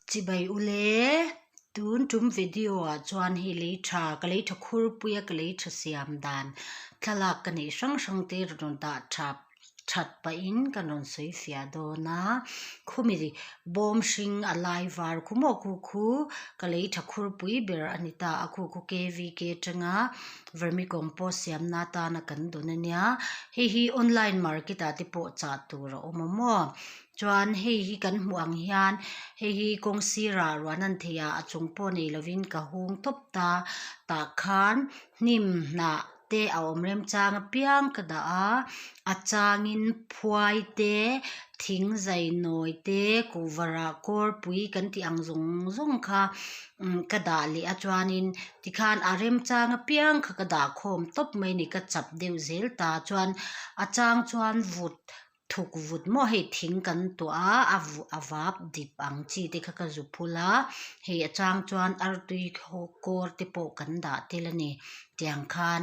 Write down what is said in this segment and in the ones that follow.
Chibai ule, tun tum video ah chuan hei lei tha, ka lei tha khurpui a ka lei tha siam dan thlalak ka neih hrang hrang te rawn dah tha that pahin kan rawn sawi fiah dawn a, khumi bawm hring a lai var khu maw khu khu ka lei tha khurpui ber a ni ta a, khu khu KVK atanga vermicompost siamna atana kan dawn a nia, hei hi online market ah te pawh chah tur a awm a maw. Chuan hei hi kan hmuh ang hian hei hi kawng sirah ruah nan theih ah a chung pawh nei lovin ka hung tawp ta tah khan hnim hnah te a awm remchang apiang ka dah a a changin phuai te thing zai nawi te kuhva rah kawrpui kan tih ang zawng zawng kha umm ka dah leh a chuanin tikhan a remchang apiang kha ka dah khawm tawp mai a ni ka chap deuh zel ta chuan a chang chuan vut Thuk vut maw hei thing kan tuah a, a a vap dip ang chi te kha ka zu phul a, hei a chang chuan artui kawr te pawh kan dah tel a ni tiang khan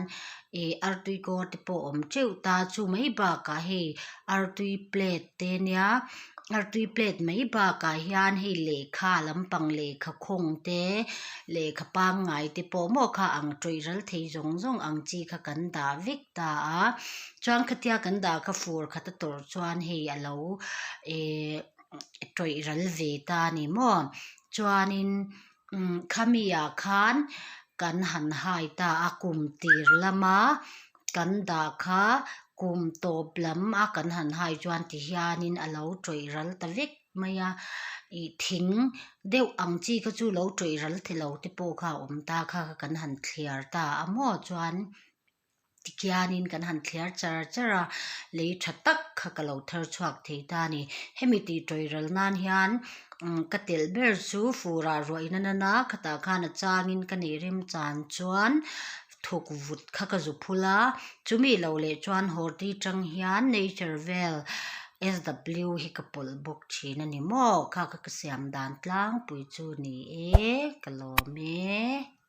ih artui kawr te pawh a awm teuh ta chu mai bakah hei artui plate te nia artui plate mai bakah hian hei lehkha lampang lehkha khawng te lehkha pangngai te pawh maw kha ang tawih ral thei zawng zawng ang chi kha kan dah vek ta a chuan khatia kan dah kha fur khat a tawrh chuan hei a lo ehh tawih ral ve ta a ni maw chuanin umm khami ah khan kan han hai ta a kum tir lama kan dah kha kum tawp lam a kan han hai chuan ti hianin a lo tawih ral ta vek mai a ih thing deuh ang chi kha chu lo tawih ral thei lo te pawh kha a awm ta kha kan han thliar ta a maw chuan. Tikhianin kan han thliar char char a, lei tha tak kha ka lo thar chhuak thei ta a ni. Hemi tih tawih ral nan hian ka telh ber chu furah ruah in a nan a, khatah khan a changin ka neih rem chan chuan thuk vut kha ka zu phul a, chumi lo leh chuan horti tang hian nature vel SW hi ka pawlh bawk thin a ni maw? Kha kha ka siam dan tlangpui chu ni e, ka lawm e.